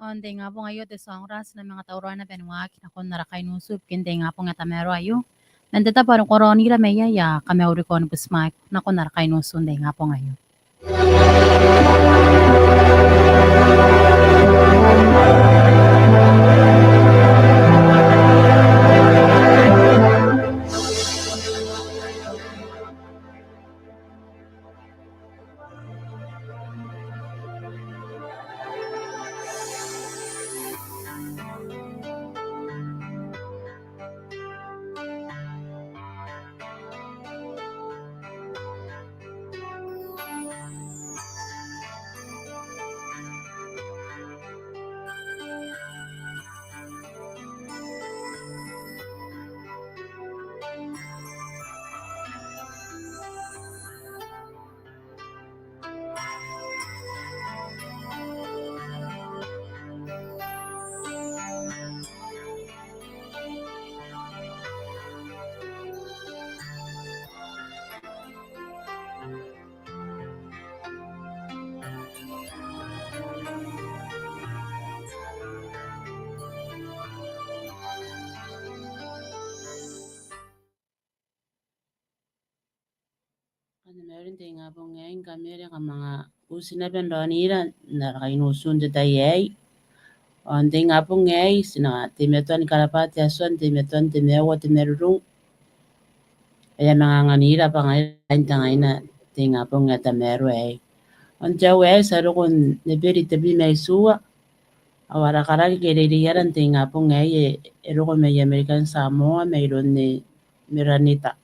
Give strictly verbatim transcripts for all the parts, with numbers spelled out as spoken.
Ao n te ingabong aio te tia ongora ti na manga tauraoi naba ni waaki nakon ara kai n utu ibukin te ingabong ae tamaroa aio. Man te tabo are ko raonira mai iai, I a kamauriko ni butimwaeko nakon ara kai n utu n te ingabong aio. Kam na mauri n te ingabong aei, kam na mauri, kam manga uti naba n raonira n ara kai n utu n te tai aei. Ao n te ingabong aei ti na teimatoa ni karabwa te Atua n teimatoan te maiu ao te marurung ae e a manga anganira bwa ngaira kaain te ngaina n te ingabong ae tamaroa aei. Ao n te aoa aei ti a roko n Eberi tebwi ma itiua, ao ara karaki ke reireiara n te ingabong aei e, e roko mai American Samoa, mairoun Nei Meranita.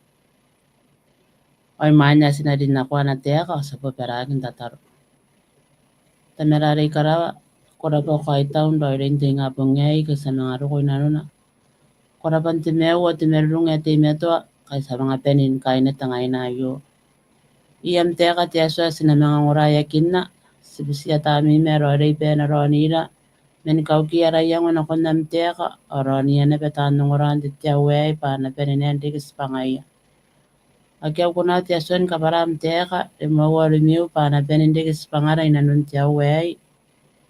Ao imwain ae ti na rin nako ana taeka ao ti a bobaraki n tataro. Tamara are i karawa, ko rabwa, ko kaitau n raoiroi n te ingabong aei ngkai ti a manga roko i nanona. Ko rabwa n te maiu ao te marurung ae teimatoa ngkai ti a manga bane ni kaaina te ngaina aio. I am taeka te Atua ae ti na manga ongoraeakinna, ti butiia Tamnei ae Raoiroi bwa e na raonira man kaukia ara iango nakon am taeka, ao raoniia naba taan ongora n te aoa aei bwa a na bane n reke tibwangaia. Akea, I kona te Atua ni kabwara am taeka, rimoaua rimwiu bwa a na bane n reke tibwangara i nanon te aoa aei,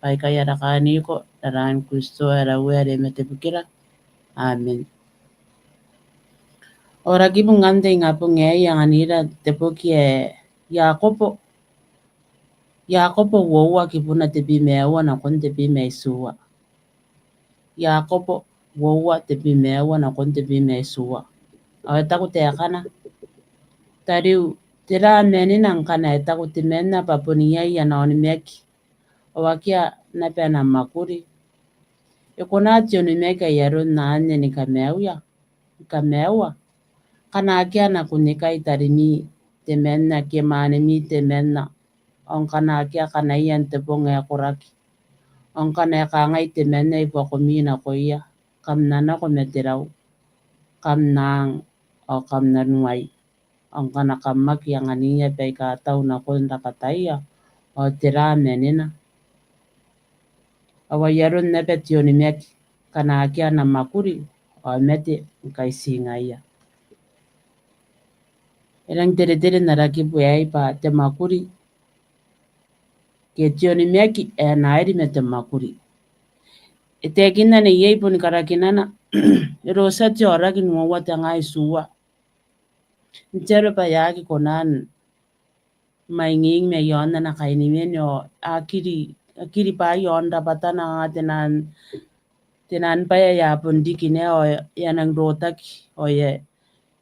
bwa aikai ara kaniko, n aran Kristo ae ara Uea are e mate ibukira. Amen. Ao ara kibu ngkai n te ingabong aei e anganira te boki ae Iakobo, Iakobo uoua, kibuna tebwi ma aua nakon tebwi ma itiua. Iakobo uoua, tebwi ma aua nakon tebwi ma itiua. Ao e taku taekana: Tariu, tera manena ngkana e taku temanna bwa bon iai ana onimaki, ao akea naba ana mwakuri? E kona te onimaki ae aron anne ni kamaiuia, ni kamaiua? Ngkana akea ana kunnikai tarimi temanna, ke mwanemi temanna, ao ngkana akea kanaia n te bong ae koraki, ao ngkana e kangai temanna i buakomi nakoia: Kam na nako ma te rau, kam na ang, ao kam na nuai, ao ngkana kam aki anganiia baika tau nakon rabwataia, ao tera manena? Ao ai aron naba te onimaki, ngkana akea ana mwakuri ao e mate ngkai ti ngaia. E rangi n teretere n ara kibu aei bwa te mwakuri ke te onimaki ae na iri ma te mwakuri. E taekinna neiei boni karakinana, e rotia te aoraki n uoua te ngaa itiua. N te aro bwa e aki kona ni mwaing mai aon ana kainiwene ao a kiri, a kiri bwa i aon rabwatana, te naan, te naan bwai ae a bon riki naba ao e a nang rotaki ao e a,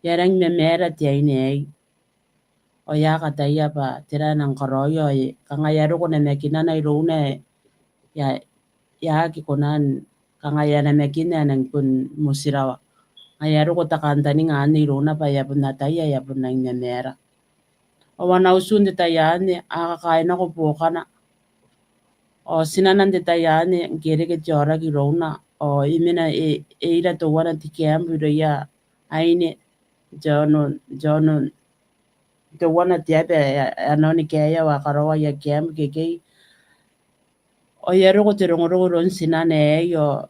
e a rangi ni mamaara te aine aei. Ao e a kataia bwa tera ae e nang karaoia ao e kanga e a roko namakinana irouna ae e a, e a aki kona n kanga e a namakinna ae e nang bon motirawa. Ngaia e a roko te kantaninga anne irouna bwa e a bon ataia ae e a bon rangi ni mamaara. Ao ana utu n te tai anne a kakae nako buokana. Ao tinana n te tai anne ngke e reke te aoraki irouna ao e mena e, e ira teuana te kiabu irouia aine, te ono, te ono, teuana te aba ae, ae a na oni kaea ao a karaoa aia kiabu ikekei. Ao e a roko te rongorongo iroun tinana aei ao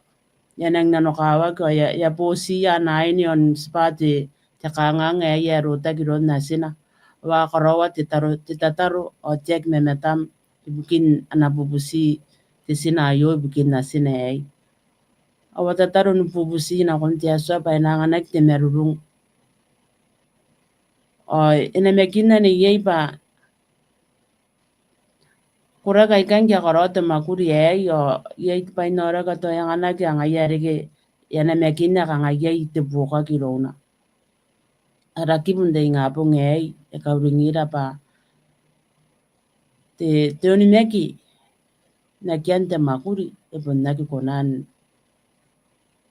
e a nang nanokawaki ao e a, e a bootiia ana aine ao n tibwa te, te kanganga aei ae rotaki iroun natina. Ao a karaoa te taro, te tataro ao te aki mamatam ibukin ana bubuti te tina aio ibukin natina aei. Ao a tataro ni bubuti nakon te Atua bwa e na anganaki te marurung. Ao e namakinna neiei bwa koraki aikai ngke a karaoa te mwakuri aei ao iai te bwai n aoraki ake a anganaki, ao ngaia e reke e a namakinna kanga iai te buokaki irouna. Ara kibu n te ingabong aei e kauringira bwa te, te onimaki n akean te mwakuri e bon aki kona n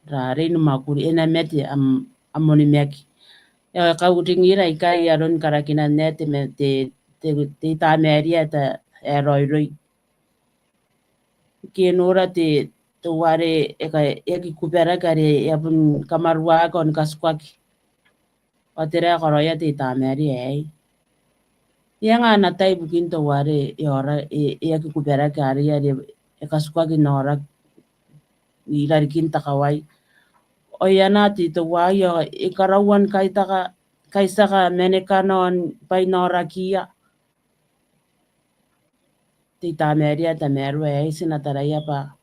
rarei ni mwakuri, e na mate am, am onimaki. E kauringira ikai aron karakinan ae te, te, te, te I-Tamaria ae te, ae raoiroi. Ngke e nora te, teuare e ka, e aki kuberaki are e a bon kamaruaki ao ni katikuaki. Ao tera ae karaoia te I-Tamaria aei? E anga ana tai ibukin teuare e aora, e, e aki kuberaki arei are e katikuaki n aoraki i rarikin te kawai. Ao e anaa te teuaei ao e karaua ni kaitaka, kaitiaka manekana ao ni bwainaorakiia. Te I-Tamaria ae tamaroa aei, ti na taraia bwa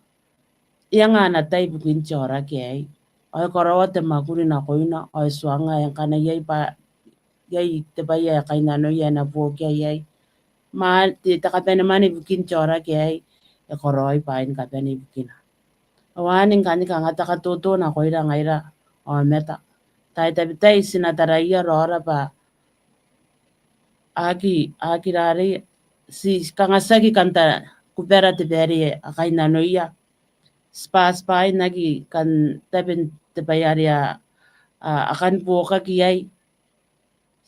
e anga ana tai ibukin te aoraki aei. Ao e karaoa te mwakuri nakoina, ao e tuangnga ae ngkana iai bwa iai te bwai ae kainnanoia ae na buokia iai. Ma te, te kabanemwane ibukin te aoraki aei, e karaoi bwaai ni kabane ibukina. Ao anne ngkanne kanga te katoto nakoira ngaira aomata. Tai tabetai ti na taraia raora bwa aki, aki rarei, ti kanga tiaki kan ta, kubera te bwai are a kainnanoia. Tibwa, tibwa n aki kan tabe n te bwai are a, a, a kan buokaki iai.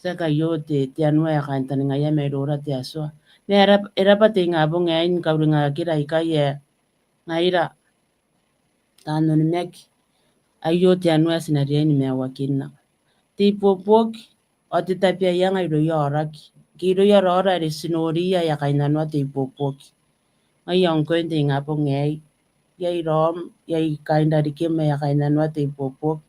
Tiaki aio te, te anua ae kantaningaia mairoura te Atua. Ma e rab-, e rabwa te ingabong aei ni kauringakira ikai ae ngaira taan onimaki. Aio te anua ae ti na riai ni maiuakinna. Te ibuobuoki ao te tabeaianga irouia aoraki. Ke irouia raora are ti noriia ae a kainnanoa te ibuobuoki. Ngaia ngkoe n te ingabong aei. Iai raom, iai kaain rarikim ae a kainnanoa te ibuobuoki.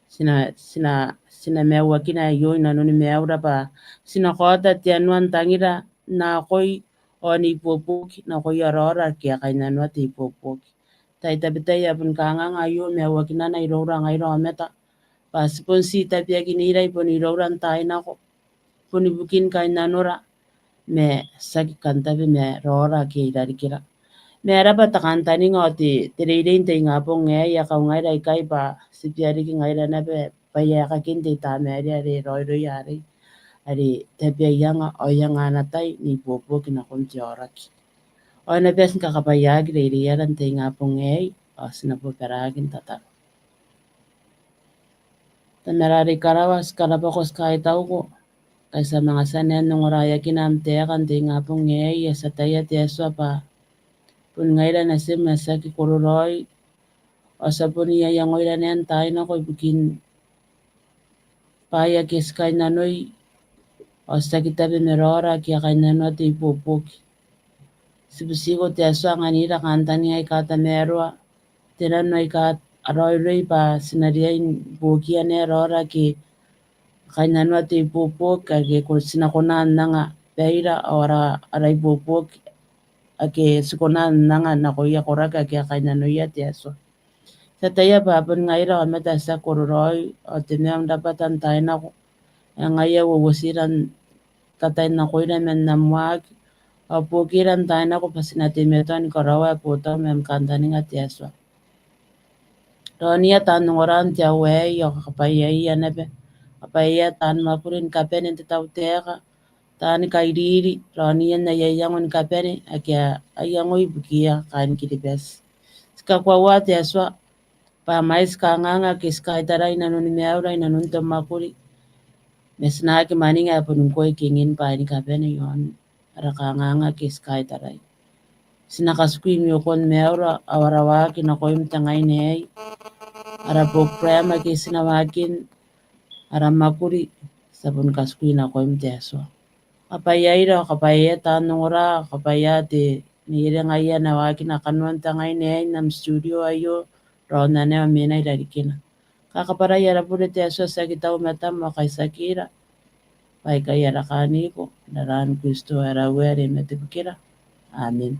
Ti na, ti na, ti na maiuakina aio i nanoni maiura bwa ti na kaota te anua n tangira nakoia aon ibuobuoki, nakoia raora ake a kainnanoa te ibuobuoki. Tai tabetai a bon kanganga aio maiuakinana iroura ngaira aomata. Bwa ti bon ti tabeakinira i bon iroura n taai nako. Bon ibukin kainnanora, ma tiaki kan tabe ma raora ake i rarikira. Ma e rabwa te kantaninga ao te, te reirei n te ingabong aei, e a kaungaira ikai bwa ti bia riki ngaira naba bwa e a kakin te I-Tamaria are raoiroi arei, are tabeaianga ao e anga ana tai n ibuobuoki nakon te aoraki. Ao e na bati ni kakabwaiaki reireiara n te ingabong aei, ao ti na bobaraki n tataro. Tamara are i karawa, ti karabwako, ti kaitauko, ngkai ti a manga tia n ongoraeakina am taeka n te ingabong aei, ae ti ataia te Atua bwa bon ngaira natim ae tiaki kororaoi, ao ti a bon iaiangoira n taai nako ibukin bwaai ake ti kainnanoi, ao ti aki tabe ma raora ake a kainnanoa te ibuobuoki. Ti butiko te Atua anganira kantaninga aika tamaroa, te nano aika a raoiroi bwa ti na riai ni buokiia naba raora ake a kainnanoa te ibuobuoki ake ti na kona n anga baira ao ara, ara ibuobuoki ake ti kona n anga nakoia koraki ake a kainnanoia te Atua. Ti ataia bwa bon ngaira aomata aika ti aki kororaoi, ao te maiu n rabwata n taai nako ae ngaia uouotira n tatai nakoira man am waaki, ao buokira n taai nako bwa ti na teimatoa ni karaoa ae boou ma am kantaninga te Atua. Raoniia taan ongora n te aoa aei, ao kakabwaiaia naba, kabwaiaia taan mwakuri ni kabane n te tautaeka, taani kairiri, raoniia n aia iango ni kabane ake a iangoi ibukiia kaain Kiribati. Ti kakoaua te Atua bwa a mwaiti kanganga ake ti kaitarai i nanoni maiura, i nanoni te mwakuri, ma ti na aki mwaninga ae boni ngkoe kingin bwaai ni kabane iaon ara kanganga ake ti kaitarai. Ti na katikui mwiokon maiura ao ara waaki nakoim te ngaina aei, ara program ake ti na waakin, ara mwakuri, ti a boni katikui nakoim te Atua. Kabwaiaira ao kabwaiaia taan ongora, kabwaia te neiere ngaia ae na waakina kanoan te ngaina aei n am studio aio, raona naba ao mena i rarikina. Kakabwarai ara bure te Atua, ti aki tau i matam ao kaitiakira baikai ara kaaniko, n aran Kristo ae ara Uea are mate ibukira. Amen.